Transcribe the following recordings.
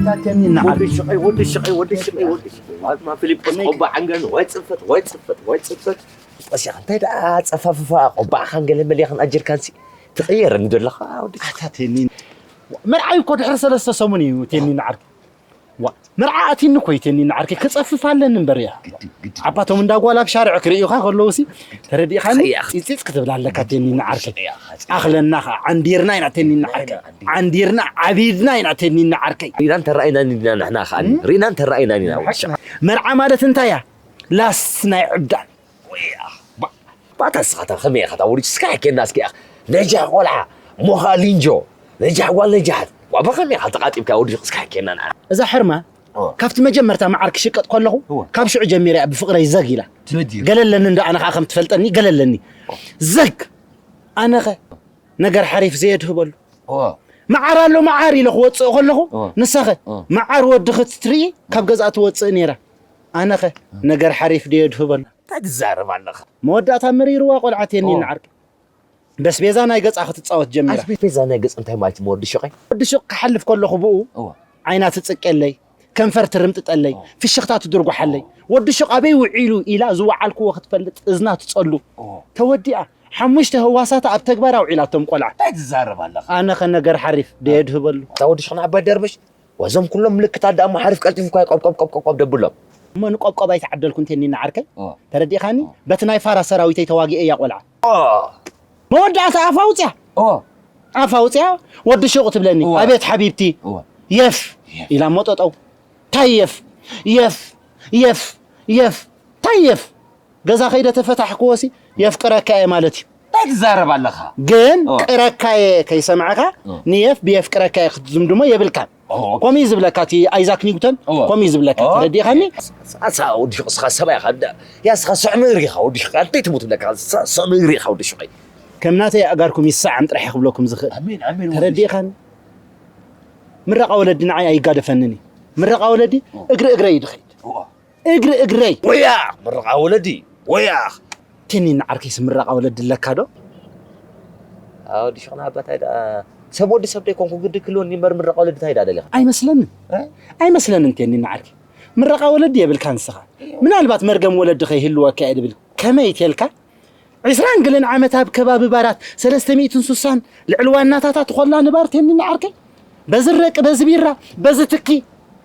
ኣታቴኒ ንዓል። ወዲ ሽቐይ ወዲ ሽቐይ ወዲ ሽቐይ ወዲ ሽቐይ ዋልማ ፊሊጶስ ቆባ ዓንገን ወይ ጽፈት ወይ ጽፈት ወይ ጽፈት። ቀሲኻ እንታይ ደኣ ጸፋፍፋ ቆባ ዓንገን መሊኻን ኣጀርካንሲ ትቕየረኒ ዘለኻ ወዲ ሽቐይ። ኣታቴኒ መርዓይ እኮ ድሕሪ ሰለስተ ሰሙን እዩ። ቴኒ ንዓርኪ ዋ መርዓ ኣቲኒ እኮ እዩ። ቴኒ ንዓርኪ ክጸፍፍ ኣለኒ እምበር እያ። ዓባቶም እንዳ ጓል ኣብ ሻርዕ ክርእዩኻ ከለውሲ ተረዲእኻኒ። ኸያ። ፂፂፅ ክትብል ኣለካ ቴኒ ንዓርከይ። ኣኽለና ኸዓ ዓንዲርና ኢና ቴኒ ንዓርከይ። ዓንዲርና ዓቢድና ኢና ቴኒ ንዓርከይ። ሪና እንተረኣይና ኢና ንሕና ኸዓ ሪና እንተረኣይና ኢና። መርዓ ማለት እንታይ እያ? ላስ ናይ ዕብዳን። ባታ ስኻታ ከመይ ኢኻ ታውሪ ስካ ኬና እስኪ ነጃ ቆልዓ ሞኻ ሊንጆ ነጃ ጓል ነጃት ዋባ ከመይ ኢኻ ተቃጢብካ ወዲ ስካ ኬና ንዓ እዛ ሕርማ ካብቲ መጀመርታ መዓር ክሽቀጥ ከለኹ ካብ ሽዑ ጀሚረ እያ ብፍቕረይ ዘግ ኢላ። ገለለኒ እንዶ ኣነ ከዓ ከም ትፈልጠኒ ገለለኒ። ዘግ ኣነኸ ነገር ሓሪፍ ዘየድህበሉ መዓር ኣሎ መዓር ኢለ ክወፅእ ከለኹ ንሳኸ መዓር ወዲ ክትትርኢ ካብ ገዝኣ ትወፅእ ነይራ። ኣነኸ ነገር ሓሪፍ ድየድህበሉ። እንታይ ትዛረብ ኣለኻ? መወዳእታ መሪርዋ ቆልዓ ቴኒ ንዓርኪ። በስቤዛ ናይ ገጻ ክትጻወት ጀሚራ። ኣስቤዛ ናይ ገጽ እንታይ ማለት እዩ ወዲ ሽቐይ? ወዲ ሽቕ ክሓልፍ ከለኹ ብኡ ዓይና ትጽቀለይ፣ ከንፈር ትርምጥጠለይ፣ ፍሽኽታ ትድርጉሓለይ። ወዲ ሽቕ ኣበይ ውዒሉ ኢላ ዝወዓልክዎ ክትፈልጥ እዝና ትጸሉ። ተወዲኣ ሓሙሽተ ህዋሳታ ኣብ ተግባር ኣውዒላቶም ቆልዓ። እንታይ ትዛረብ ኣለኻ? ኣነ ኸ ነገር ሓሪፍ ደየድህበሉ። እታ ወዲ ሽቕ ንዓባይ ደርበሽ ወዞም ኩሎም ምልክታት ደኣ ማሓሪፍ ቀልጢፉ እኳ ቆብ ቆብ ቆብ ቆብ ቆብ ደብሎም። እሞ ንቆብቆብ ኣይተዓደልኩን ቴኒና ዓርከይ ተረዲእኻኒ? በቲ ናይ ፋራ ሰራዊተይ ተዋጊኤ እያ ቆልዓ። መወዳእታ ኣፋ ኣውፅያ ኣፋ ኣውፅያ ወዲ ሹቕ ትብለኒ። ኣቤት ሓቢብቲ የፍ ኢላ እሞ ጠጠው። ታይ የፍ የፍ የፍ የፍ ታይ የፍ ገዛ ከይደ ተፈታሕክዎሲ የፍቅረካ እየ ማለት እዩ። እንታይ ትዛረብ ኣለኻ? ግን ቅረካ እየ ከይሰማዕካ ንየፍ ብየፍቅረካ እየ ክትዝምድሞ የብልካን። ከምኡ እዩ ዝብለካ እቲ ኣይዛክ ኒውተን ከምኡ እዩ ዝብለካ። ተረዲእኻኒ? ኣሳ ወዲ ሹቕ እስኻ ሰብኣይ ኢኻ። ያ እስኻ ስዕ ምእሪ ኢኻ ወዲ ሹቕ። ኣንተይ ትሙት ብለካ ስዕ ምእሪ ኢኻ ወዲ ሹቐይ። ከም ናተይ ኣእጋርኩም ይሰዓም ጥራሕ ክብለኩም ዝኽእል። ተረዲእኻኒ? ምረቓ ወለዲ ንዓይ ኣይጋደፈንን እዩ። ምረቓ ወለዲ እግሪ እግረይ እዩ ድኸይድ። እግሪ እግረይ። ወያ ምርቓ ወለዲ ወያ። ቴኒን ዓርከይስ ምረቓ ወለዲ ኣለካ ዶ? ኣወዲ ሽቕና ኣባታይ ደኣ ሰብ ወዲ ሰብ ደይኮንኩ ግዲ ክልወኒ እምበር ምረቓ ወለዲ እንታይ ደኣ ደሊኻ? ኣይመስለንን ኣይመስለንን ቴኒን ዓርከይ ምረቓ ወለዲ የብልካ ንስኻ ምናልባት መርገም ወለዲ ከይህልወካ እየ ድብል ከመይ ተልካ ዕስራን ገለን ዓመት ኣብ ከባቢ ባራት ሰለስተ ሚእትን ስሳን ልዕሊ ዋናታታ ትኾላ ንባር ቴኒና ዓርከይ በዚ ረቂ በዚ ቢራ በዚ ትኪ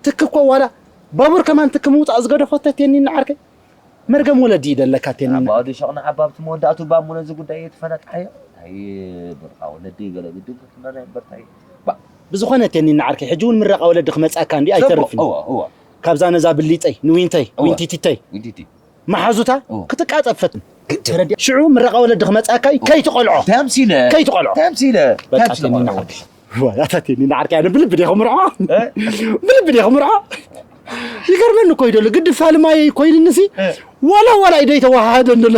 ትኪ እኮ ዋላ ባቡር ከማን ትኪ ምውፃእ ዝገደፎ ተቴኒና ዓርከይ መርገም ወለዲ እዩ ደለካ ቴኒና ዓባዲ ሸቕና ዓባብቲ መወዳእቱ ባሙ ነዚ ጉዳይ እየ ትፈለጥ ሓዮ ናይ ብርቃ ወለዲ ገለ ግድን ክትመና ይበርታይ ብዝኾነ ቴኒና ዓርከይ ሕጂ እውን ምረቃ ወለዲ ክመፅኣካ እንዲ ኣይተርፍን ካብዛ ነዛ ብሊፀይ ንዊንተይ ዊንቲቲተይ መሓዙታ ክትቃጸብ ፈትን። ተረዲኣ? ሽዑ ምረቓ ወለዲ ክመጽኣካ እዩ። ከይትቐልዖ። ተምሲለ። ከይትቐልዖ። ተምሲለ። በቃ ተምሲለ። ተምሲለ። ንዓርካ። ዋ፣ ኣታ ቴኒ ንዓርካ። ኣነ ብልቢ ዲኹ ምርዖ? ብልቢ ዲኹ ምርዖ? ይገርመኒ እኮ እዩ ደሎ። ግዲ ፋልማይ ኮይንንሲ ዋላ ዋላ ኢደይ ተዋሃሃደ እንደሎ።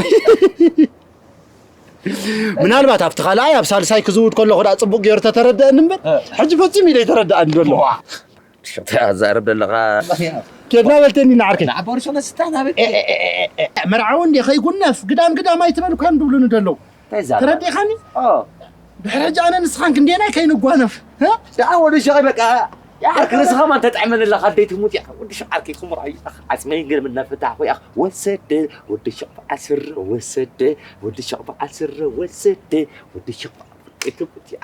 ምናልባት ኣብቲ ካልኣይ ኣብ ሳልሳይ ክዝውድ ከለኹ ደኣ ጽቡቕ ገይሩ ተተረደአኒ እምበር ሕጂ ፈጺሙ ኢደይ ተረደኣኒ ደሎ። ዛረብ ዘለኻ ኬድና በልተኒ ንዓርከይ ንዓቦርሾ ነስታ ናበይ መርዓዊ እንዲ ከይጉነፍ ግዳም ግዳም ኣይትበል እኳ ድብሉኒ ደለዉ ተረዲኻኒ ድሕሪ ሕጂ ኣነ ንስኻን ክንደየናይ ከይንጓነፍ ደኣ ወዲ ሸቐይ በቃ ዓርኪ ርእስኻ ማን ተጥዕመኒ ኣለኻ ኣደይ ትሙት እያ ወዲ ሸቕ ዓርከይ ክምርዖ እዩ ዓፅመይ ገርም እናፈታሕኩ እያ ወሰደ ወዲ ሸቕ በዓል ስረ ወሰደ ወዲ ሸቕ በዓል ስረ ወሰደ ወዲ ሸቕ በዓል ትሙት እያ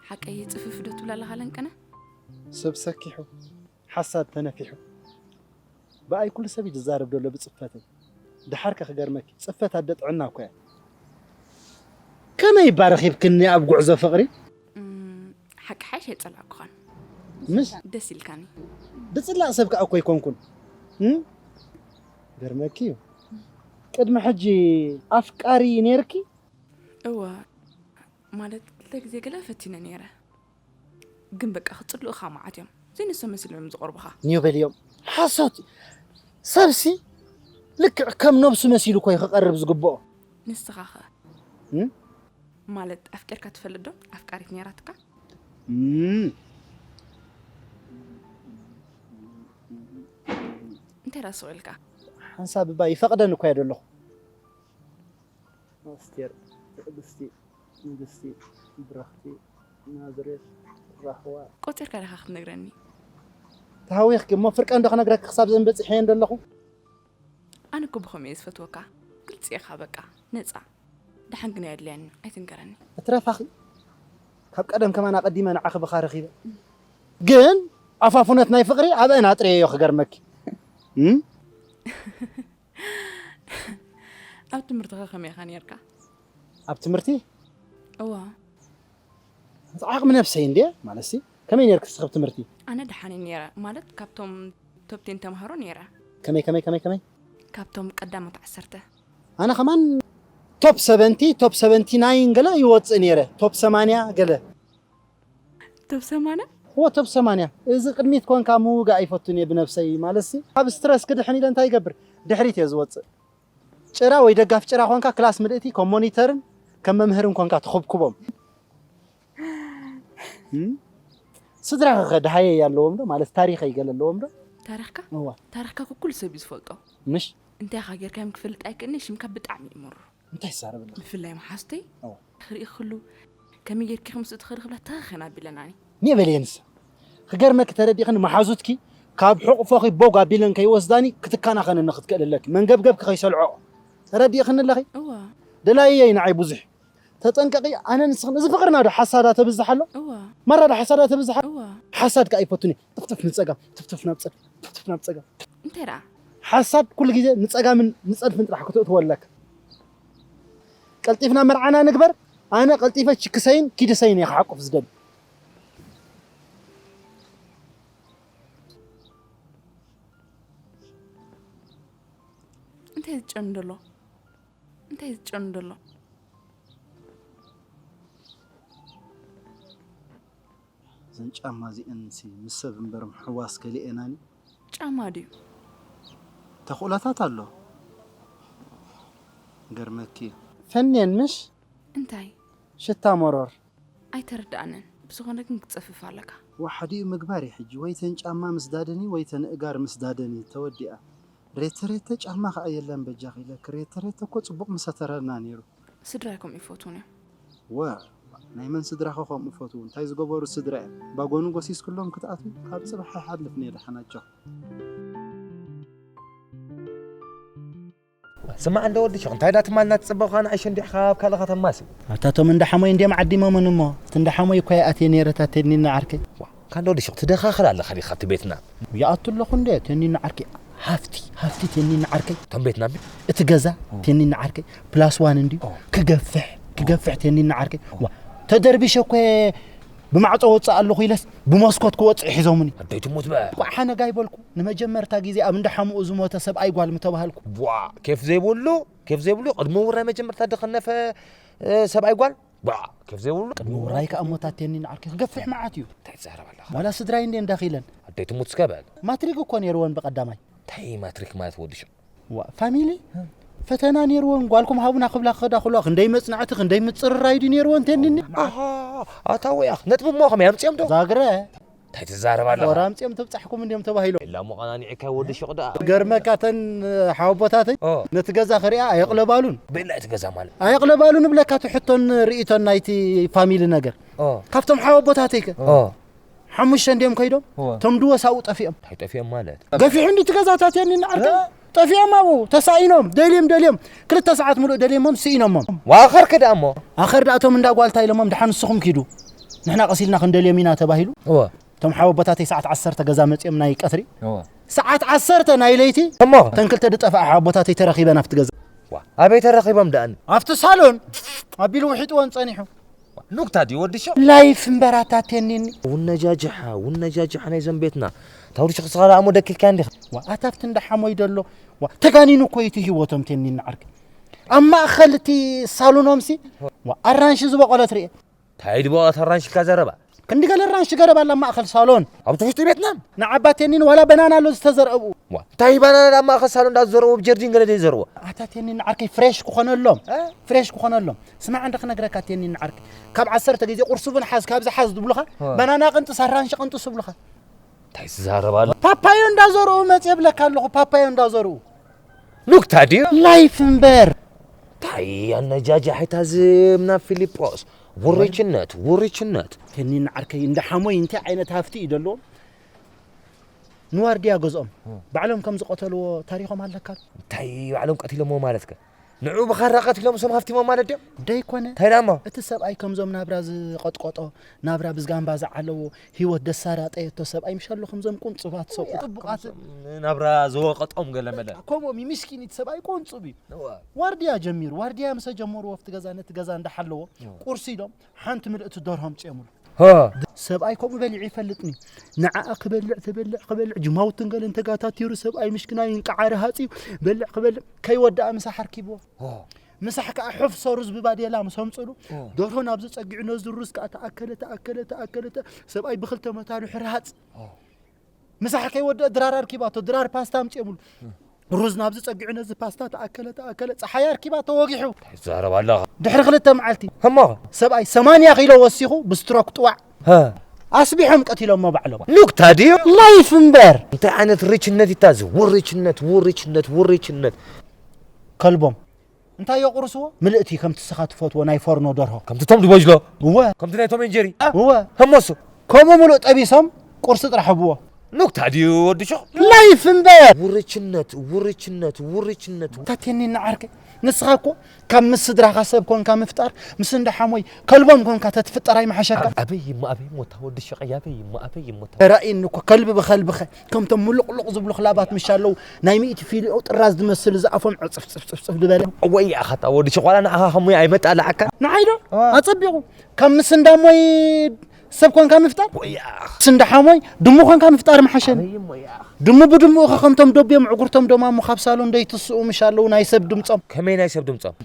ሓቀይ ጽፍፍ ዶ ትብላ ኣለኻ ለንቀነ? ሰብ ሰኪሑ ሓሳብ ተነፊሑ ብኣይ ኩሉ ሰብ እዩ ዝዛረብ ዘሎ ብጽፈተይ። ደሓር ከ ክገርመኪ ጽፈት ኣደ ጥዕና እኮ እያ። ከመይ እባ ረኺብክኒ ኣብ ጉዕዞ ፍቕሪ? ሓቂ ሓይሽ ኣይጸላእኩኻን። ምስ ደስ ኢልካኒ። ድጽላእ ሰብ ከኣ እኮ ኣይኮንኩን። እም? ገርመኪ እዩ። ቅድሚ ሕጂ ኣፍቃሪ ነይርኪ? እወ ማለት ክልተ ግዜ ገለ ፈቲነ ነይረ ግን በቃ ክፅልኡኻ መዓት እዮም ዘይንሶም መሲሎም እዮም ዝቐርቡኻ። ኒው በልዮም ሓሶት ሰብሲ ልክዕ ከም ነብሱ መሲሉ እኮ እዩ ክቐርብ ዝግብኦ። ንስኻኸ? እም? ማለት ኣፍቂርካ ትፈልጥ ዶ? ኣፍቃሪት ነይራትካ? እም። እንታይ ዳ ስቕ ኢልካ? ሓንሳብ እባ ይፈቕደን እኮ እየ ደለኹ። ኣስቴር፣ ትዕግስቲ፣ ንግስቲ፣ ብርኽቲ፣ ናዝሬት፣ ራህዋ። ቆጺርካ ዲኻ ክትነግረኒ? ተሃዊኽኪ እሞ ፍርቀ እንዶ ክነግረኪ ክሳብ ዘን በጺሐ እየ ደለኹ። ኣነ እኮ ብኸምኡ እየ ዝፈትወካ። ግልጺ ኢኻ በቃ፣ ነጻ። ደሓን ግን ኣየድልያኒ፣ ኣይትንገረኒ። እትረፋኺ ካብ ቀደም ከማን ኣቐዲመ ንዓኺ ብኻ ረኺበ። ግን ኣፋፉነት ናይ ፍቕሪ ኣብአን ኣጥረየዮ ክገርመኪ። እም? ኣብ ትምህርትኻ ከመይ ኢኻ ነይርካ? ኣብ ትምህርቲ እዋ ዓቕሚ ነብሰይ እንድየ ማለትሲ። ከመይ ነርክ ስኽብ ትምህርቲ? ኣነ ደሓን ነይረ ማለት ካብቶም ቶፕቴን ተምሃሮ ነይረ። ከመይ ከመይ ከመይ ከመይ? ካብቶም ቀዳሞት ዓሰርተ። ኣነ ከማን ቶፕ ሰቨንቲ ቶፕ ሰቨንቲ ናይን ገለ ይወፅእ ነይረ። ቶፕ ሰማንያ ገለ። ቶፕ ሰማንያ? እዎ ቶፕ ሰማንያ። እዚ ቅድሚት ኮንካ ምውጋእ ኣይፈቱን እየ ብነብሰይ ማለትሲ። ካብ ስትረስ ክድሕን ኢለ እንታይ ይገብር? ድሕሪት እየ ዝወፅእ። ጭራ ወይ ደጋፊ ጭራ ኮንካ ክላስ ምልእቲ ከም ሞኒተርን ከም መምህርን ኮንካ ትኹብኩቦም። እም? ስድራኸ ከ ደሃየይ ኣለዎም ዶ? ማለት ታሪኸይ ገለ ኣለዎም ዶ? ታሪኽካ? እዋ። ታሪኽካ ኩኩሉ ሰብ እዩ ዝፈልጦ። ምሽ? እንታይ ኢኻ ጌርካዮም ክፈልጥ ኣይክእልኒ፣ ሽምካ ብጣዕሚ እዩ ምሩር። እንታይ ትዛረብ ኣለኻ? ብፍላይ መሓዝተይ እዋ። ክርኢ ክሉ ከመይ ጌርኪ ከምስ ትኸዲ ክብላ ተኸኸን ኣቢለናኒ። ኒየ በልየ ንሳ። ክገርመኪ ተረዲእኽኒ መሓዙትኪ ካብ ሕቑፎኺ ቦግ ኣቢለን ከይወስዳኒ ክትከናኸንኒ ክትክእል ኣለኪ። መንገብገብኪ ከይሰልዖ። ተረዲእኽኒ ኣለኺ? እዋ። ደላይየይ ንዓይ ብዙሕ ተጠንቀቂ። ኣነ ንስኽን እዚ ፍቕርና ዶ ሓሳዳ ተብዝሕ ኣሎ? እዋ። ማራ ዶ ሓሳዳ ተብዝሕ ኣሎ? እዋ። ሓሳድ ከኣ ይፈቱኒ። ትፍትፍ ንጸጋም፣ ትፍትፍ ናብ ጸድ፣ ትፍትፍ ናብ ጸጋም። እንታይ ደኣ? ሓሳድ ኩሉ ግዜ ንጸጋምን ንጸድፍን ጥራሕ ክትእትወለክ። ቀልጢፍና መርዓና ንግበር። ኣነ ቀልጢፈ ችክሰይን ኪድሰይን እየ ክሓቁፍ ዝደሊ። እንታይ ዝጨኑ ደሎ? እንታይ ዝጨኑ ደሎ? እዘን ጫማ እዚአን ሲ ምስ ሰብ እምበር ምሕዋስ ከሊኤናኒ። ጫማ ድዩ? ተኽእሎታት ኣሎ። ገርመኪ። ፈንየን ምሽ? እንታይ? ሽታ መሮር። ኣይተረድኣንን። ብዝኾነ ግን ክትጸፍፍ ኣለካ። ዋሓዲኡ ምግባር እየ ሕጂ። ወይ ተን ጫማ ምስዳደኒ ወይ ተን እጋር ምስዳደኒ። ተወዲኣ። ሬተ ሬተ ጫማ ከኣ የለን በጃኺ ኢለኪ። ሬተ ሬተ እኮ ጽቡቕ ምሰተረና ነይሩ። ስድራይ ከምኡ ይፈትዉን እዮም። ወ ናይ መን ስድራኸ ከምኡ ፈትዉ? እንታይ ዝገበሩ ስድራ እዮም? ባጎኑ ጎሲስክሎም ክትኣትዊ ካብ ጽባሕ ይሓልፍ ነየ ደሓናቸው። ስማዕ እንደ ወዲ ሸኽ እንታይ ዳ ትማልና ትጽበኻ ንኣይ ሸንዲሕኻ ኣብ ካልእ ከተማሲ ኣታ ቶም እንዳ ሓሞይ እንድዮም ዓዲሞምን እሞ እቲ እንዳ ሓሞይ እኮ ይኣትየ ነይረ እታ ቴኒና ዓርከይ ዋ ካንዶ ወዲ ሸኽ ትደኻኽር ኣለኻ ዲኻ እቲ ቤትና ይኣቱ ኣለኹ እንደ ቴኒና ዓርከይ ሃፍቲ ሃፍቲ ቴኒና ዓርከይ እቶም ቤትና እቲ ገዛ ቴኒና ዓርከይ ፕላስ ዋን እንድዩ ክገፍሕ ክገፍሕ ቴኒና ዓርከይ ዋ ተደርቢሸ እኮ ብማዕጾ ወጽእ ኣለኹ ኢለስ ብመስኮት ክወጽእ ሒዞምኒ ኣደይ ትሙት በ ቋዕ ሓነጋ ይበልኩ ንመጀመርታ ግዜ ኣብ እንዳ ሓሙኡ ዝሞተ ሰብኣይ ጓል ምተባሃልኩ። ቧ ኬፍ ዘይብሉ ኬፍ ዘይብሉ ቅድሚ ውራይ መጀመርታ ድኸነፈ ሰብኣይ ጓል ቧ ኬፍ ዘይብሉ ቅድሚ ውራይ ከኣ ሞታ ቴኒን ዓርከይ ክገፍሕ መዓት እዩ። እንታይ ትዛረብ ኣለኻ? ዋላ ስድራይ እንዴ እንዳኺለን። ኣደይ ትሙት እስከ በል። ማትሪክ እኮ ነይርወን ብቐዳማይ። እንታይ ማትሪክ ማለት ወዲ ሸቕ? ዋ ፋሚሊ ፈተና ነይርወን ጓልኩም ሃቡና ክብላ ክኸዳ ከለዋ ክንደይ መጽናዕቲ ክንደይ ምጽርራይ ድዩ ነይርወን ቴኒኒ። ኣሃ ኣታ ወያኽ ነጥቢ እሞ ከመይ ኣምጺኦም ዶ? ዛግረ እንታይ ትዛረብ ኣለኻ? ወራ ኣምጺኦም ተብጻሕኩም እንድዮም ተባሂሎም። ኢላ እሞ ቀናኒዕካዮ ወዲ ሹቕ ደኣ። ገርመካ እተን ሓወቦታተይ ኦ። ነቲ ገዛ ክሪኣ ኣየቕለባሉን። በላ እቲ ገዛ ማለት። ኣየቕለባሉን እብለካ እቲ ሕቶን ርእይቶን ናይቲ ፋሚሊ ነገር። ኦ። ካብቶም ሓወቦታተይ ከ ኦ። ሓሙሽተ እንድዮም ከይዶም ኦ። እቶም ድወስ ኣብኡ ጠፊኦም። እንታይ ጠፊኦም ማለት? ገፊሑ እንዲ እቲ ገዛታት የኒ ንዓርከይ። ጠፊኦም ኣብኡ ተሳኢኖም ደልዮም ደልዮም ክልተ ሰዓት ሙሉእ ደልዮሞም ስኢኖሞም። ዋኸር ከ ደኣ እሞ? ኣኸር ደኣ እቶም እንዳ ጓልታ ኢሎሞም ደሓን ንስኹም ኪዱ ንሕና ቀስ ኢልና ክንደልዮም ኢና ተባሂሉ። እወ። እቶም ሓወቦታተይ ሰዓት ዓሰርተ ገዛ መጺኦም ናይ ቀትሪ። እወ። ሰዓት ዓሰርተ ናይ ለይቲ እሞ? እተን ክልተ ዝጠፍኣ ሓወቦታተይ ተረኺበን ኣብቲ ገዛ። ዋ፣ ኣበይ ተረኺቦም ደኣኒ? ኣብቲ ሳሎን ኣቢሉ ውሒጥወን ጸኒሑ። ኑክታ ድዩ ወዲ ሸቕ? ላይፍ እምበር ኣታ ቴኒኒ። ውነጃጅሓ ውነጃጅሓ ናይ ዘንቤትና ታውሪ ሽኽ ስኻ ደኣ እሞ ደኪልካያ እንዲኻ። ዋ ኣታ ኣብቲ እንዳ ሓሞይ ደሎ ዋ ተጋኒኑ እኮ እዩ እቲ ህይወቶም ቴኒኒ ዓርከይ። ኣብ ማእኸል እቲ ሳሎኖምሲ ዋ ኣራንሺ ዝበቖለት ርኤ። ታይ ድበቐት ኣራንሺ ኢልካ ዘረባ? ክንዲ ገለ ራንሽ ገረብ ኣላ ማእኸል ሳሎን። ኣብቲ ውሽጢ ቤትና? ንዓባ ቴኒን ዋላ በናና ኣሎ ዝተዘርአ ብኡ። ዋ፣ እንታይ ባናና ኣብ ማእኸል ሳሎን እንዳዘረዎ፣ ኣብ ጀርዲን ገለ ደይ ዘረዎ? ኣታ ቴኒን ንዓርከይ ፍሬሽ ክኾነሎም። እ? ፍሬሽ ክኾነሎም። ስማዕ እንደ ክነግረካ ቴኒን ንዓርከይ። ካብ ዓሰርተ ግዜ ቁርሲ እውን ሓዝ፣ ካብዚ ሓዝ ዝብሉኻ፣ እ። በናና ቅንጥስ፣ ኣራንሽ ቅንጥስ ይብሉኻ። እንታይ ትዛረብ ኣሎ? ፓፓዮ እንዳዘርኡ መጽእ የብለካ ኣለኹ፣ ፓፓዮ እንዳዘርኡ። ኑክታ ድዩ? ላይፍ እምበር። እንታይ ኣነጃጃሒታ ዝምና ፊሊጶስ? ውርችነት፣ ውርችነት። ቴኒን ዓርከይ፣ እንዳ ሓሞይ እንታይ ዓይነት ሃፍቲ እዩ ደለዎም? ንዋርድያ ገዝኦም። እ። ባዕሎም ከም ዝቐተልዎ ታሪኾም ኣለካ። እንታይ ባዕሎም ቀቲሎምዎ ማለትከ? ንዑ ብኻራ ቀቲሎም እሶም ሃፍቲሞም ማለት ድዮም? ደይኮነ። እንታይ ደኣ እሞ? እቲ ሰብኣይ ከምዞም ናብራ ዝቐጥቀጦ፣ ናብራ ብዝጋምባ ዝዓለዎ፣ ህይወት ደሳራጠየቶ ሰብኣይ ምሻሎ ከምዞም ቁንጽባት ሰብኡ። ጥቡቓት። ናብራ ዝወቐጦም ገለ መለ። ከምኦም እዩ፣ ምስኪን እቲ ሰብኣይ ቁንጽብ እዩ። እዋ። ዋርድያ ጀሚሩ፣ ዋርድያ ምስ ጀመሩ ወፍቲ ገዛ ነቲ ገዛ እንዳሓለዎ፣ እዋ። ቁርሲ ኢሎም ሓንቲ ምልእቲ ደርሆ ኣምጺኦምሉ። ሆ። ሰብኣይ ከምኡ በሊዑ ይፈልጥኒ። ንዓኣ ክበልዕ፣ ተበልዕ፣ ክበልዕ፣ ጅማውትን ገለን ተጋታቲሩ ሰብኣይ ምሽክናይ እንቃዓሪ ሃጺዩ፣ በልዕ ክበልዕ፣ ከይወደኣ ምሳሕ ኣርኪብዎ። ሆ። ምሳሕ ከኣ ሑፍ ሰሩዝ ብባዴላ ምስ ኣምጽሉ፣ ሆ። ደርሆ ናብዚ ጸጊዑ ነዚ ሩዝ ከኣ ተኣከለ፣ ተኣከለ፣ ተኣከለ፣ ተ-፣ ሰብኣይ ብኽልተ መታኑ ሕርሃጽ። ሆ። ምሳሕ ከይወደአ ድራር ኣርኪባቶ፣ ድራር ፓስታ ኣምጺኦምሉ። ሩዝ ናብዚ ጸጊዑ ነዚ ፓስታ ተኣከለ፣ ተኣከለ፣ ጸሓይ ኣርኪባቶ ወጊሑ። ትዛረብ ኣለኻ። ድሕሪ ክልተ መዓልቲ እሞ? ሰብኣይ ሰማንያ ኪሎ ወሲኹ ብስትሮክ ጥዋዕ። ሀ። ኣስቢሖም ቀቲሎሞ ባዕሎም። ኑክታ ድዩ? ላይፍ እምበር። እንታይ ዓይነት ርችነት ይታዝ? ውርችነት፣ ውርችነት፣ ውርችነት። ከልቦም። እንታይ የቑርስዎ? ምልእቲ ከምቲ ስኻ ትፈትዎ ናይ ፎርኖ ደርሆ። ከምቲ ቶም ድቦጅሎ? እወ። ከምቲ ናይ ቶም ኤንጀሪ? እወ። ህሞሱ? ከምኡ ምሉእ ጠቢሶም ቁርሲ ጥራሕ ህብዎ። ኑክታ ድዩ ወዲ ሹቕ? ላይፍ እምበር! ውርችነት፣ ውርችነት፣ ውርችነት። ታቴኒ ንዓርከይ። ንስኻ እኮ ካብ ምስ ስድራኻ ሰብ ኮንካ ምፍጣር፣ ምስ እንዳ ሓሞይ ከልቦም ኮንካ ተትፍጠር ኣይምሓሸካ? ኣበይ እሞ ኣበይ እሞ እታ ወዲ ሹቕ ኣበይ እሞ ኣበይ እሞ እታ ተራእይኒ እኮ ከልቢ ብኸልብኸ። ከምቶም ሙሉቕሉቕ ዝብሉ ክላባት ምሽ ኣለዉ፣ ናይ ሚእቲ ፊልኦ ጥራዝ ዝመስል ዝኣፎም ዕጽፍ ጽፍ ጽፍ ጽፍ ዝበለ። ወይ ኣኻታ ወዲ ሸቋላ ንኣኻ ከሙይ ኣይመጣላዓካ። ንዓይ ዶ? ኣዋ። ኣጸቢቑ። ካብ ምስ እንዳሞይ ሰብ ኮንካ ምፍጣር? ወይ ኣኽ። ምስ እንዳሓሞይ ድሙ ኮንካ ምፍጣር ምሓሸኒ። ኣበይ እሞ ያኽ። ድሙ ብድሙ እኸ ከምቶም ደብዮም ዕጉርቶም ደማሙ ካብ ሳሎን ደይትስኡ ምሽ ኣለዉ ናይ ሰብ ድምጾም። ከመይ ናይ ሰብ ድምጾም?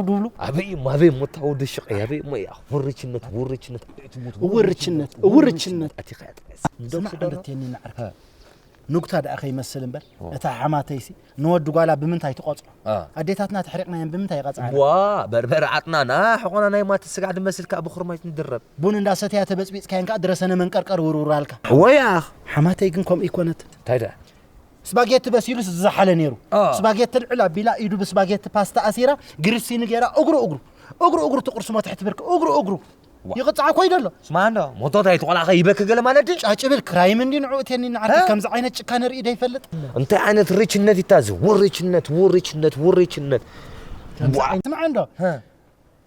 ድብሉ። ኣበይ እሞ፣ ኣበይ እሞ እታ ወዲ ሽቐይ፣ ኣበይ እሞ ያኽ። ውርችነት፣ ውርችነት፣ ውርችነት፣ ውርችነት። ኣቲኻ እያ ጥራይ። ስማዕ፣ ዶክተር እንዶ ቴኒ ንዓርካ። ሀ። ኑግታ ደኣ ከይመስል እምበር፣ ኦ። እታ ሓማተይሲ ንወዲ ጓላ ብምንታይ ትቖጽሮ? አ። ኣዴታትና ተሕሪቕናየን ብምንታይ ይቐጽዓና? ዋ፣ በርበረ ዓጥናና፣ ሕቖና ናይ ማቲ ስጋዕ ድመስል ከኣ ብኹርማይት ንድረብ። ቡን እንዳሰተያ ተበጽቢጽካየን ከኣ ድረሰነ መንቀርቀር ውርውር ኣልካ። ወያ! ሓማተይ ግን ከምኡ ይኮነት። እንታይ ደኣ? ስፓጌቲ በሲሉስ ዝዘሓለ ነይሩ። አ። ስፓጌቲ ልዕል ኣቢላ ኢዱ ብስፓጌቲ ፓስታ ኣሲራ፣ ግሪሲኒ ገይራ እግሩ እግሩ፣ እግሩ እግሩ ትቕርስሞ ትሕቲ ብርክ፣ እግሩ እግሩ። ዋ። ይቕጻዕ እኮ እዩ ዘሎ። ስማ እንዶ፣ ሞቶት ኣይትቖላዕኸ ይበክ ገለ ማለት ድዩ? ጫጭብል ክራይም እንዲ ንዑ እቴኒ ንዓርኪ እ? ከምዚ ዓይነት ጭካነ ርኢ ደይፈልጥ። እንታይ ዓይነት ርችነት ይታዝ? ውርችነት፣ ውርችነት፣ ውርችነት። ከምዚ ዋ። ዓይነት ስማዕ እንዶ። ሀ።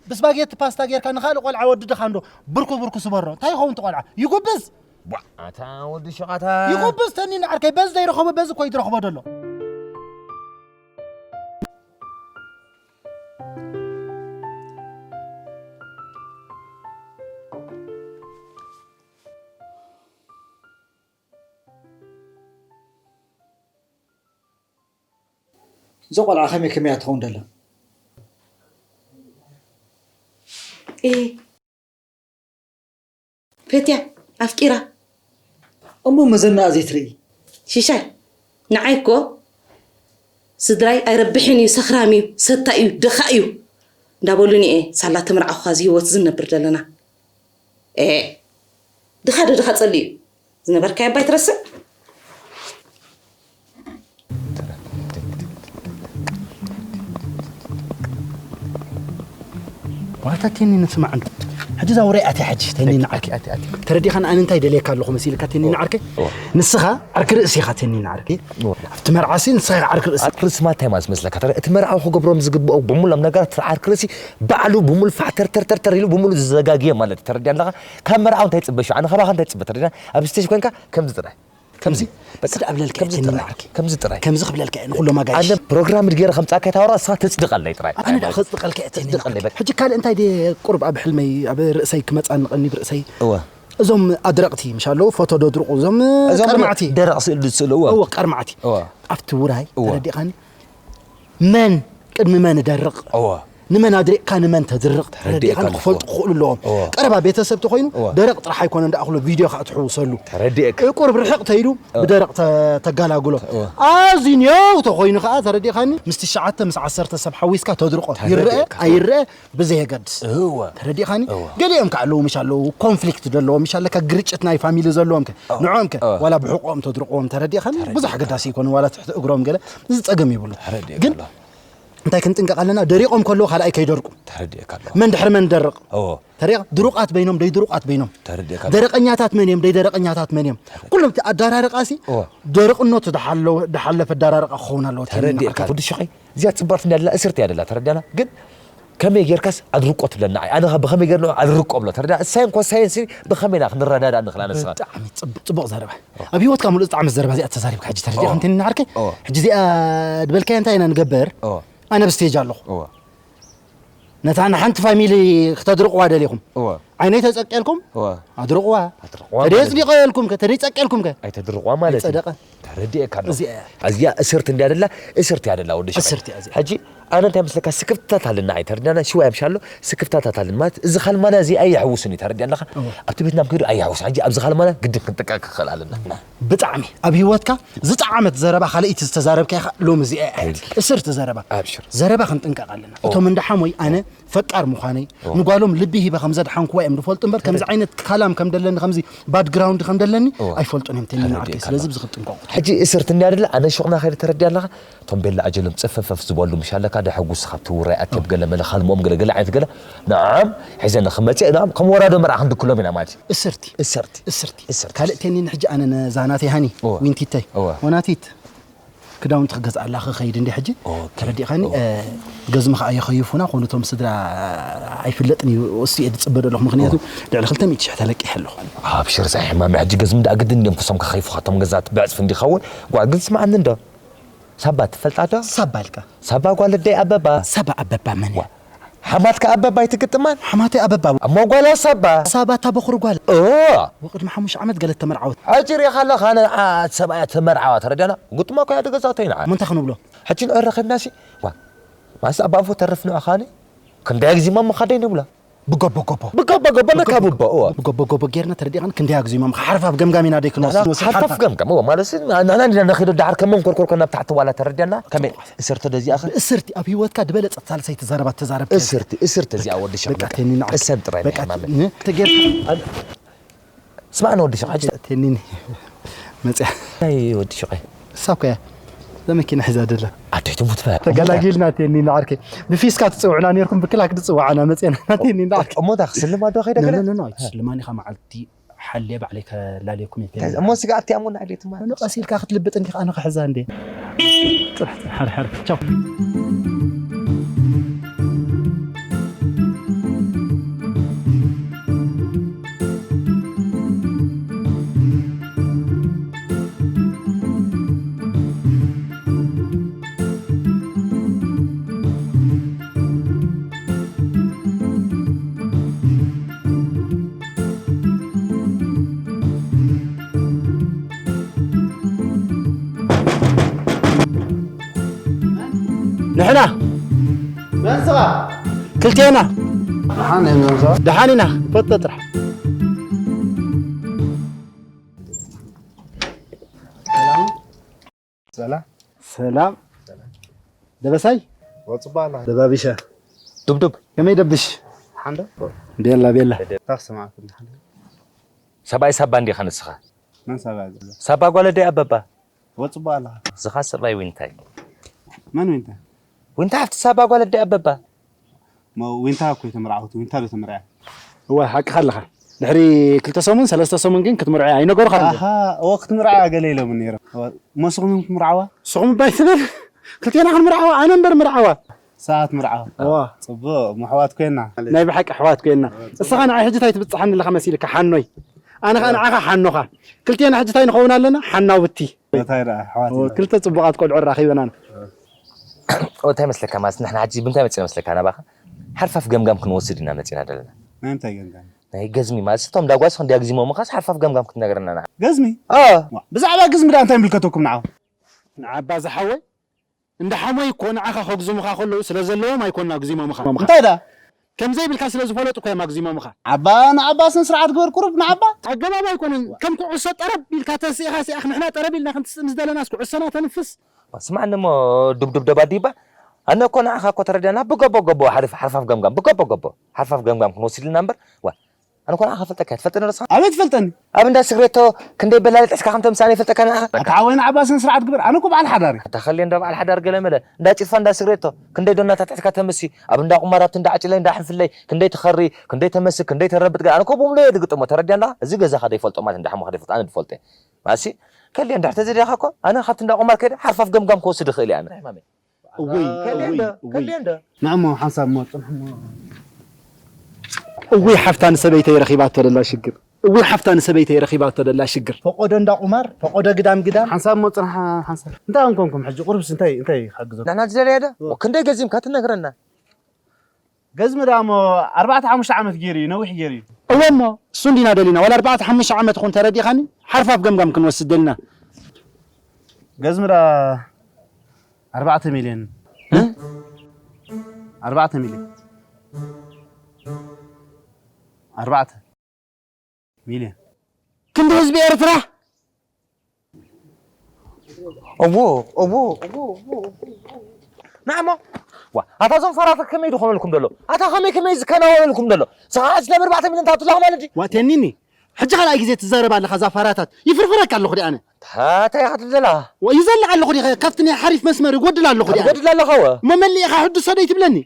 ብስፓጌቲ ፓስታ ጌርካ ንኻልእ ቆልዓ ወዲ ድኻ እንዶ ብርኩ ብርኩ ስበሮ። እንታይ ይኸውን እቲ ቆልዓ? ይጉብዝ። ዋ፣ ኣታ ወዲ ሸቓታ። ይጉብዝ ተኒ ንዓርከይ በዚ ዘይረኸቦ በዚ እኮ እዩ ዝረኽቦ ዘሎ። እዛ ቆልዓ ከመይ ከመይ እያ ትኸውን ደላ? ኤ፣ ፈትያ፣ ኣፍቂራ። እሞ መዘናኣ ዘይትርኢ? ሽሻይ፣ ንዓይ እኮ ስድራይ ኣይረብሕን እዩ፣ ሰኽራም እዩ፣ ሰታይ እዩ፣ ደኻ እዩ እንዳበሉኒ እየ ሳላ ተመርዓኹ እዚ ህይወት እዚ ንነብር ዘለና። ኤ፣ ድኻ ዶ ድኻ ጸሊ እዩ? ዝነበርካዮ እባ ኣይትረስዕ። ዋታ ቴኒ ንስማዕ እንዶ። ሕጂ እዛ ውራይ ኣትያ ሕጂ፣ ቴኒ ንዓርከይ። ኣቲ፣ ኣቲ፣ ኣቲ። ተረዲኻን ኣነ እንታይ ደልየካ ኣለኹ መሲልካ ቴኒ ንዓርከይ? ኦ። ንስኻ ዓርኪ ርእሲ ኢኻ ቴኒ ንዓርከይ። ኦ። ኣብቲ መርዓሲ ንስኻ ኢኻ ዓርኪ ርእሲ። ዓርኪ ርእሲ ማለት እንታይ ማለት መስለካ? ተረ-፣ እቲ መርዓዊ ክገብሮም ዝግብኦ ብምሎም ነገራት ዓርኪ ርእሲ ባዕሉ ብምሉ ፋሕ ተር፣ ተር፣ ተር፣ ተር ኢሉ ብምሉ ዝዘጋግየ ማለት እዩ። ተረዲኣ ኣለኻ? ካብ መርዓዊ እንታይ ትጽበ? ሽዑ ኣነ ካባኻ እንታይ ትጽበ? ተረዲና? ኣብ ስቴጅ ኮንካ ከምዚ ጥራይ። ከምዚ? በቃ፣ ስድ ኣብለልካ ከምዚ እየ፣ ጥራይ። ትንዓርኪ። ከምዚ ጥራይ። ከምዚ ክብለልካ እየ፣ ንኹሎም ኣጋይሽ። ኣነ ፕሮግራም ድጌረ ከምጻእካ የታወራ፣ ንስኻ ተጽድቐለይ ጥራይ። ኣነ ደኣ ከጽድቐልካ እየ፣ ተኒ ተጽድቐለይ፣ ንዓርኪ። በቃ። ሕጂ ካልእ እንታይ ድየ ቁሩብ ኣብ ሕልመይ፣ ኣብ ርእሰይ ክመጻኒ ቀኒ ብርእሰይ? እወ። እዞም ኣድረቕቲ፣ ምሽ ኣለዉ፣ ፎቶ ደድርቑ፣ እዞም እዞም ቀርማዕቲ። ደረቕ ስእሊ ዝስእሉ፣ እወ። እወ፣ ቀርማዕቲ። እወ። ኣብቲ ውራይ፣ እወ። ተረዲኻኒ? መን ቅድሚ መን ደርቕ? እወ። ንመን ኣድሪቕካ ንመን ተድርቕ ተረዲእካ ክፈልጡ ክኽእሉ ኣለዎም። ቀረባ ቤተሰብ ተኾይኑ ደረቕ ጥራሕ ኣይኮነን ደኣ ክሎ ቪድዮ ከዓ ትሕውሰሉ። ቁርብ ርሕቕ ተይሉ ብደረቕ ተጋላግሎ። ኣዝዩ ኔው ተኾይኑ ከዓ ተረዲእካኒ ምስ ትሽዓተ ምስ ዓሰርተ ሰብ ሓዊስካ ተድርቆ ይረአ ኣይረአ ብዘየገድስ። ተረዲእካኒ? ገሊኦም ከዓ ኣለዉ ምሽ ኣለዉ ኮንፍሊክት ዘለዎም ምሽ ኣለካ ግርጭት ናይ ፋሚሊ ዘለዎም ከ ንዖም ከ ዋላ ብሕቆም ተድርቆም ተረዲእካኒ? ብዙሕ ኣገዳሲ ይኮኑ ዋላ ትሕቲ እግሮም ገለ እዚ ጸገም ይብሉ። ግን እንታይ ክንጥንቀቕ ኣለና? ደሪቖም ከለዉ ካልኣይ ከይደርቁ። ተረዲእካ ኣለኹ። መን ድሕሪ መን ደርቕ? እዎ። ተሪቕ ድሩቓት በይኖም ደይ ድሩቓት በይኖም። ተረዲእካ ኣለኹ። ደረቐኛታት መን እዮም ደይ ደረቐኛታት መን እዮም? ኩሎም እቲ ኣዳራርቓሲ እዎ። ደረቕነቱ ድሓለወ ድሓለፈ ኣዳራርቓ ክኸውን ኣለዎ። ተረዲእካ ወዲ ሽቐይ እዚኣ ጽብቕቲ እንዳላ እስርቲ ያደላ ተረዳና ግን ከመይ ጌርካስ ኣድርቆ ትብለና ኣይ ኣነ ብኸመይ ጌርና ኣድርቆ ብሎ ተረዳ ሳይን ኮሳይን ስሪ ብኸመይና ክንረዳዳ ንኽእል ኣነስኻ ብጣዕሚ ጽቡቕ ዘረባ ኣብ ህይወትካ ሙሉእ ዝጣዕሚ ዘረባ እዚኣ ተዛሪብካ ሕጂ ተረዲእካ እንተ ንዓርከይ ሕጂ እዚኣ ዝበልካዮ እንታይ ኢና ንገብር ኣነ ብስቴጅ ኣለኹ ነታ ንሓንቲ ፋሚሊ ክተድርቕዋ ደሊኹም ዓይነይ ተጸቀልኩም ኣድርቕዋ ተደይ ጽዲቐ የልኩም ከ ተደይ ጸቀልኩም ከ ኣይተድርቕዋ ማለት እዩ ጸደቐ ተረዲእካ ኣሎ እዚኣ እያ። እዚኣ እስርቲ እንድያ ደላ እስርቲ እያ ደላ ወዲ ሸቐ እስርቲ እያ እዚኣ። ሕጂ ኣነ እንታይ መስለካ ስክፍታት ኣለና ኣይተረዳና ሽዋ ያምሻሎ ስክፍታታት ኣለና ማለት እዚ ካልማና እዚ ኣየሕውስን እዩ ተረዲያ ኣለኻ ኣብቲ ቤትና ምክዱ ኣየሕውስን ሕጂ ኣብዚ ካልማና ግድን ክንጥቀቅ ክኽእል ኣለና ብጣዕሚ ኣብ ህይወትካ ዝጠዓመት ዘረባ ካልኣይቲ ዝተዛረብካ ኢኻ ሎሚ እዚኣ እያ እስርቲ ዘረባ ኣብሽር ዘረባ ክንጥንቀቕ ኣለና እቶም እንዳሓሞይ ኣነ ፈቃር ምዃነይ ንጓሎም ልቢ ሂበ ከም ዘድሓንኩዋ እዮም ዝፈልጡ እምበር ከምዚ ዓይነት ካላም ከም ደለኒ ከምዚ ባክግራውንድ ከም ደለኒ ኣይፈልጡን እዮም ተኒ ንዓርከይ ስለዚ ብዚ ክጥንቀቑ ሕጂ እስርቲ እንድያ ደለ ኣነ ሹቕና ከይደ ተረድያ ኣለኻ እቶም ቤላ ኣጀሎም ጽፈፈፍ ዝበሉ ምሽ ኣለካ ደሐጉስ ካብ ትውራይ ኣክብ ገለ መለ ካልምኦም ገለ ገለ ዓይነት ገለ ንዓም ሒዘ ንኽመጽእ ንዓም ከም ወራዶ መርዓ ክንድክሎም ኢና ማለት እዩ እስርቲ እስርቲ እስርቲ እስርቲ ካልእ ተኒ ንሕጂ ኣነ ነዛናተይ ሃኒ ዊንቲተይ ወናቲት ክዳውንቲ ክገዝኣላ ክኸይድ እንዲ ሕጂ ተረዲእኻኒ ገዝሚ ከዓ የኸይፉና ኮኑ እቶም ስድራ ኣይፍለጥን እዩ እሱ እየ ዝፅበ ዘለኹ ምክንያቱ ልዕሊ ክልተ ሚእቲ ሽሕ ተለቂሐ ኣለኹ ኣብሽር ዛይ ሕማም ሕጂ ገዝሚ ደኣ ግድን እንዲዮም ክሶም ከኸይፉኻቶም ገዛት ብዕፅፊ እንዲኸውን ጓል ግን ስምዓኒ እንዶ ሳባ ትፈልጣ ዶ ሳባ ኢልካ ሳባ ጓል ኣደይ ኣበባ ሳባ ኣበባ መን እያ ሓማትካ ኣበባ ኣይትግጥማን ሓማተይ ኣበባ እሞ ጓላ ሳባ ሳባ እታ በኹሪ ጓል ኦ ወቅድሚ ሓሙሽተ ዓመት ገለ ተመርዓወት ሕጂ ሪኻ ኣለኻ ኣነ ንዓ ሰብኣያ ተመርዓዋ ተረዳና ግጥማ ኮያ ደገዛተይ ንዓ እሞ እንታይ ክንብሎ ሕጂ ንዕረኸብናሲ ዋ ማስ ኣባንፎ ተርፍ ንዕኻኒ ክንደይ ግዜ ማሞ ካደይ ንብላ ብጎቦ ጎቦ ብጎቦ ጎቦ መካብቦ እወ ብጎቦ ጎቦ ጌርና ተረዲኻን ክንደይ ኣግዚሞም ሓርፋፍ ገምጋም ኢና ደይ ክንወስድ ሓርፋፍ ገምጋም እወ ማለት ንሕና እንዲና ነኺዶ ዳሓር ከመን ኮርኮር ኮና ብታሕቲ ዋላ ተረዲያና ከመይ እሰርተ ደዚኣ ኸ እሰርቲ ኣብ ህይወትካ ዝበለጸት ሳልሰይቲ ዘረባ ተዛረብ እሰርቲ እሰርቲ እዚኣ ወዲ ሸቕ በቃ ተኒ ንዓክ እሰን ጥራይ በቃ ንሕማመ ተጌር ስማዕ ንወዲ ሸቕ ሕጂ ተኒኒ መጽያ ናይ ወዲ ሸቕ እሳ እኮ እያ እዛ መኪና ሒዛ ደላ ኣደይ ትሙት በ ተገላጊልና ተኒኒ ዓርከይ ብፊስካ ትጽውዑና ነርኩም ብክላክ ትጽውዓና መጽና ተኒኒ ዓርከይ እሞ ዳ ክስልማ ዶ ከይደ ገለ ኖ ኖ ኣይትስልማኒ ካ መዓልቲ ሓልየ ባዕለይ ከላልየኩም እየ እሞ ስጋ ኣብቲ ኣሞና ኣልየትማ ኖ ቀሲልካ ክትልብጥ እንዲኻ ኣነ ክሕዛ እንዴ ጥራሕ ጥራሕ ሓር ሓር ቻው ንሕና መንስኻ ክልቴና ደሓን እዮም መንስኻ ደሓን ኢና ፈቶ ጥራሕ ሰላም ሰላም ደበሳይ ወጽባ ኣላ ደባቢሻ ዱብዱብ ከመይ ደብሽ ሓንዶ ቤላ ቤላ ታክሲ ማዕኩም ሓንዶ ሰብኣይ ሳባ እንዲኻ ንስኻ መን ሳባ ዘሎ ሳባ ጓል ኣደይ ኣበባ ወጽባ ኣላ ዝኻ ሰብኣይ ዊንታይ መን ዊንታ ዊንታ ሓፍቲ ሳባ ጓል ኣደይ ኣበባ ዊንታ እኮ ተመርዓወት ዊንታ ዶ ተመርዓ እዋ ሓቅኻ ኣለኻ ድሕሪ ክልተ ሰሙን ሰለስተ ሰሙን ግን ክትምርዖ ኣይነገሩኻ ኣሃ እወ ክትምርዓ ገለ ኢሎም ነይሮም እሞ ስኹም ክትምርዓዋ ስኹም ባይ ትብል ክልቴና ክንምርዓዋ ኣነ እምበር ምርዓዋ ሰዓት ምርዓዋ ጽቡቕ ምሕዋት ኮይና ናይ ብሓቂ ኣሕዋት ኮይና እስኻ ንዓይ ሕጂ ታይ ትብጽሓኒ ኣለኻ መሲልካ ሓኖይ ኣነ ኸኣ ንዓኻ ሓኖኻ ክልቴና ሕጂ ታይ ንኸውን ኣለና ሓናውቲ ክልተ ጽቡቓት ቆልዑ ራኺበና እንታይ መስለካ ማለት ንሕና ሕጂ ብምንታይ መጽና መስለካ ናባኻ ሓርፋፍ ገምጋም ክንወስድ ኢና መጺና ዘለና ናይ እንታይ ገምጋም ናይ ገዝሚ ማለት እቶም ዳጓስ ክንዲያ ግዝሞምኻስ ሓርፋፍ ገምጋም ክትነግረና ንዓ ገዝሚ ብዛዕባ ግዝሚ ዳ እንታይ ምልከተኩም ንዓ ንዓባ ዝሓወይ እንዳ ሓሞይ እኮ ንዓኻ ከግዝሙኻ ከለዉ ስለ ዘለዎም ኣይኮኑን ኣግዚሞምኻ። እንታይ ደኣ ከም ዘይብልካ ስለ ዝፈለጡ እኮ እዮም ኣግዚሞምኻ። ዓባ ንዓባ ስነ ስርዓት ግበር ቁሩብ ንዓባ። ኣገባብ ኣይኮነን። ከም ኩዕሶ ጠረብ ኢልካ ተሲእኻ ሲኣኽ ንሕና ጠረብ ኢልና ክንትስእ ምስ ደለናስ ኩዕሶና ተንፍስ። ስማዕኒ እሞ ዱብዱብ ደባዲባ ኣነ እኮ ንዓኻ እኮ ተረዲኣና ብገቦ ገቦ ሓሪፍ ሓርፋፍ ገምጋም ብገቦ ገቦ ሓርፋፍ ገምጋም ክንወስድ ኢልና እምበር ዋ ኣነ እኮ ንዓኻ ፈልጠካ ትፈልጠኒ ዶ ንስኻ? ኣበይ ትፈልጠኒ? ኣብ እንዳ ስግሬቶ ክንደይ በላሊ ጥሕስካ ከም ተምሳኒ ይፈልጠካ ንዓኻ። ኣታ ሓወይ ንዓባ ስነ ስርዓት ግበር ኣነ እኮ በዓል ሓዳር እየ። ኣታ ከልየ እንዶ በዓል ሓዳር ገለመለ እንዳ ጭልፋ እንዳ ስግሬቶ ክንደይ ዶናታት ጥሕስካ ተምሲ ኣብ እንዳ ቁማር ኣብቲ እንዳ ዓጭለይ እንዳ ሕንፍለይ ክንደይ ትኸሪ ክንደይ ተመስክ ክንደይ ተረብጥ ገለ ኣነ እኮ ብሙሉ እየ ድግጥሞ ተረዲኣ ኣለኻ። እዚ ገዛኻ ደይፈልጦ ማለት እንዳ ሓሞኻ ደይፈልጦ ኣነ ድፈልጦ እየ። ማሲ ከልየ እንድሕር ተዘይደኻ እኮ ኣነ ካብቲ እንዳ ቁማር ከይደ ሓርፋፍ ገምጋም ክወስድ እኽእል እየ ኣነ። ሕማመይ እውይ እውይ እውይ ከልየ እንዶ ከልየ እንዶ ንዕሞ ሓንሳብ እሞ ፅንሕ እሞ እውይ ሓፍታ ንሰበይተይ ረኺባቶ ደላ ሽግር እውይ ሓፍታ ንሰበይተይ ረኺባቶ ደላ ሽግር ፈቆዶ እንዳ ቁማር ፈቆዶ ግዳም ግዳም ሓንሳብ እሞ ፅንሕ ሓንሳብ እንታይ ኣንኮንኩም ሕጂ ቁርብስ እንታይ እንታይ ይሓግዘኩም ንሕና ዝደለየ ዶ ክንደይ ገዚምካ ትነግረና ገዝሚ ደኣ እሞ ኣርባዕተ ሓሙሽተ ዓመት ገይሩ እዩ ነዊሕ ገይሩ እዩ እወ እሞ እሱ እንዲና ደሊና ዋላ ኣርባዕተ ሓሙሽተ ዓመት ይኹን ተረዲኻኒ ሓርፋፍ ገምጋም ክንወስድ ደሊና ገዝሚ ደኣ ኣርባዕተ ሚልዮን ኣርባዕተ ሚልዮን ኣርባዕተ ሚልዮን ክንዲ ህዝቢ ኤርትራ እዎ እዎ እዎ እዎ እዎ ናዕሞ ዋ ኣታ ዞም ፋራታት ከመይ ድኾነልኩም ደሎ ኣታ ከመይ ከመይ ዝከናወነልኩም ደሎ ሰኻዓት ነብር ባዕተ ሚልን ታብትላኹ ማለት ድዩ ዋ ቴኒኒ ሕጂ ካልኣይ ግዜ ትዛረብ ኣለኻ እዛ ፋራታት ይፍርፍረካ ኣለኹ ዲኣነ እንታይ ኢኻ ትብል ዘለኻ ይዘልዕ ኣለኹ ዲኸ ካብቲ ናይ ሓሪፍ መስመር ይጎድል ኣለኹ ዲኣነ ትጎድል ኣለኻ ወ እሞ መሊእኻ ሕድሶ ደይትብለኒ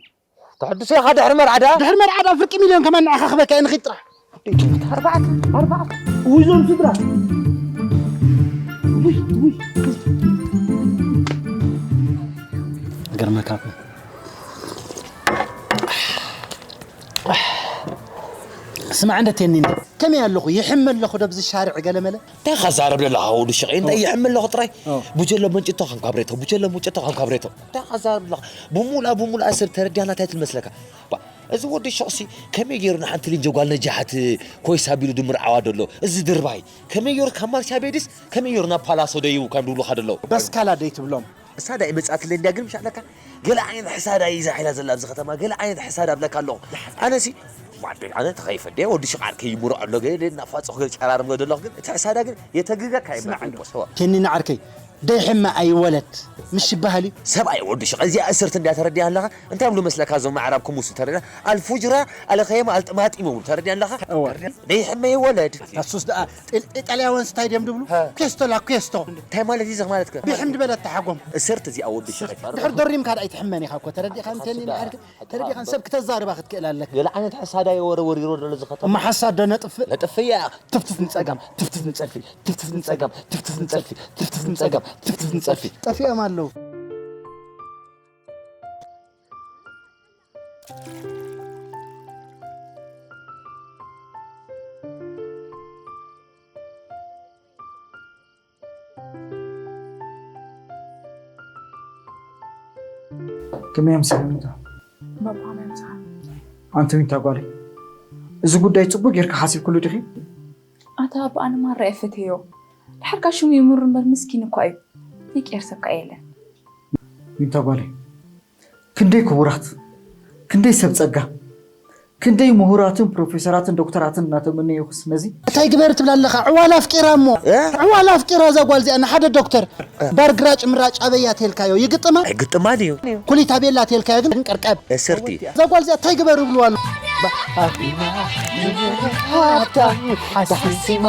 ተሐድሶ ኢኻ ድሕሪ መርዓ ደኣ ድሕሪ መርዓ ደኣ ፍርቂ ሚልዮን ከማን ንዓኻ ክበካ እየ ንኺድ ጥራሕ ውዞም ስድራ ገርመካ ስማዕ እንደ ቴኒኒ ከመይ ኣለኹ ይሕመ ኣለኹ ደብዚ ሻርዕ ገለመለ እንታይ ኻዛረብ ለለኻ ወዲ ሽቐይ እንታይ ይሕመ ኣለኹ ጥራይ ቡጀሎ መንጭቶ ኸም ካብሬቶ ቡጀሎ ሙጨቶ ኸም ካብሬቶ እንታይ ኻዛረብ ለኻ ብሙላ ብሙላ ሰብ ተረዲያና እንታይ ትልመስለካ እዚ ወዲ ሹቕሲ ከመይ ገይሩ ንሓንቲ ልንጀ ጓል ነጃሓት ኮይስ ኣቢሉ ድምርዓዋ ደሎ እዚ ድርባይ ከመይ ገይሩ ካብ ማርሻ ቤድስ ከመይ ገይሩ ናብ ፓላሶ ደይቡ ከም ድብሉኻ ደሎ በስካላ ደይትብሎም እሳ ዳይ መጻትለይ እንድያ ግን ምሻለካ ገለ ዓይነት ሕሳዳ እዩ ዛሒላ ዘላ ኣብዚ ከተማ ገለ ዓይነት ሕሳዳ ኣብለካ ኣለኹ ኣነሲ ዋደ ኣነ ተኸይፈ ደ ወዲ ሽቓር ከይምሮ ኣሎ ገ እናፋጽኹ ገ ጨራርም ገ ደለኹ ግን እቲ ሕሳዳ ግን የተግገካ ይብላ ተኒ ንዓርከይ ደይሕመ ኣይወለድ ምሽ ይበሃል እዩ ሰብኣይ ወዲ ሽቐ እዚኣ እስርት እንድያ ተረዲያ ኣለኻ እንታይ ብሉ መስለካ እዞም ኣዕራብ ክሙሱ ተረዳ ኣልፉጅራ ኣለኸየማ ኣልጥማጢም ይብሉ ተረዲያ ኣለኻ ደይሕመ ይወለድ ኣሱስ ደኣ ኢጣልያውያን ስታይ ድዮም ድብሉ ኬስቶ ላ ኬስቶ እንታይ ማለት እዩ ማለት ከ ብሕም ድበለት ተሓጎም እስርት እዚኣ ወዲ ሽቐ ድሕር ደሪምካ ደኣ ኣይትሕመን ኢኻ እኮ ተረዲኻ እንተኒ ተረዲኻ ሰብ ክተዛርባ ክትክእል ኣለካ ገለ ዓይነት ሓሳዳ የወረ ወሪሮ ዘሎ ዝኸተማ እማ ሓሳድ ዶ ነጥፍእ ነጥፍያ ትፍትፍ ንጸጋም ትፍትፍ ንጸልፊ ትፍትፍ ንጸጋም ትፍትፍ ንጸልፊ ትፍትፍ ንጸጋም ትፍትፍ ንጸልፊ ጠፊኦም ኣለዉ ከመይ ኣምሲኻ ሚታ? ባባ ከመይ ኣምሲኻ? ኣንቲ ሚታ ጓለይ፣ እዚ ጉዳይ ጽቡቕ ጌርካ ሓሲብክሉ ዲኺ? ኣታ ኣባ ኣነ ማራ እየ ፈትየዮ። ድሓር ከኣ ሽሙ ይምር እምበር ምስኪን እኳ እዩ። ዘይቅየር ሰብ ከኣ የለን። ሚታ ጓለይ፣ ክንደይ ክቡራት፣ ክንደይ ሰብ ጸጋ፣ ክንደይ ምሁራትን ፕሮፌሰራትን ዶክተራትን እናተመነየኹስ ነዚ እንታይ ግበር ትብላ ኣለኻ ዕዋላ ኣፍቂራ እሞ ዕዋላ ኣፍቂራ እዛ ጓል እዚኣ ንሓደ ዶክተር ባር ግራጭ ምራጭ ኣበያ ተልካዮ ይግጥማ ኣይግጥማን እዩ ኩሊት ኣቤላ ተልካዮ ግን ቀርቀብ እስርቲ እዛ ጓል እዚኣ እንታይ ግበር ይብልዋ ኣሎ ሃብታ ሓሲማ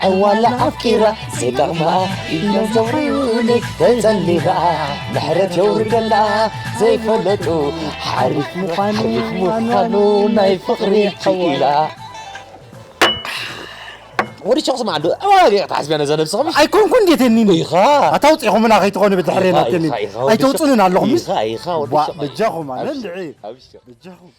ዕዋላ ኣፍቂራ ዘይጠቕማ ኢሎም ዘውርዩኒ ተጸሊላ ምሕረት የውርደላ ዘይፈለጡ ሓሪፍ ምዃኑ ምዃኑ ናይ ፍቕሪ ክኢላ ወዲ ሸቕ ስማ እንዶ ኣዋላ ገይረ ተሓስቢያ ነዛ ነብስኹም ኣይኮንኩ እንዴት እኒኒ ኢኻ ኣታ ውፅኢኹምና ከይትኾኑ ብድሕሬና ኢኻ፣ ተኒ ኢኻ፣ ኢኻ፣ ወዲ ኣይተውፅንን ኣለኹም ኢኻ፣ ኢኻ፣ ወዲ ሸቕ። በጃኹም ኣነ ልዒ በጃኹም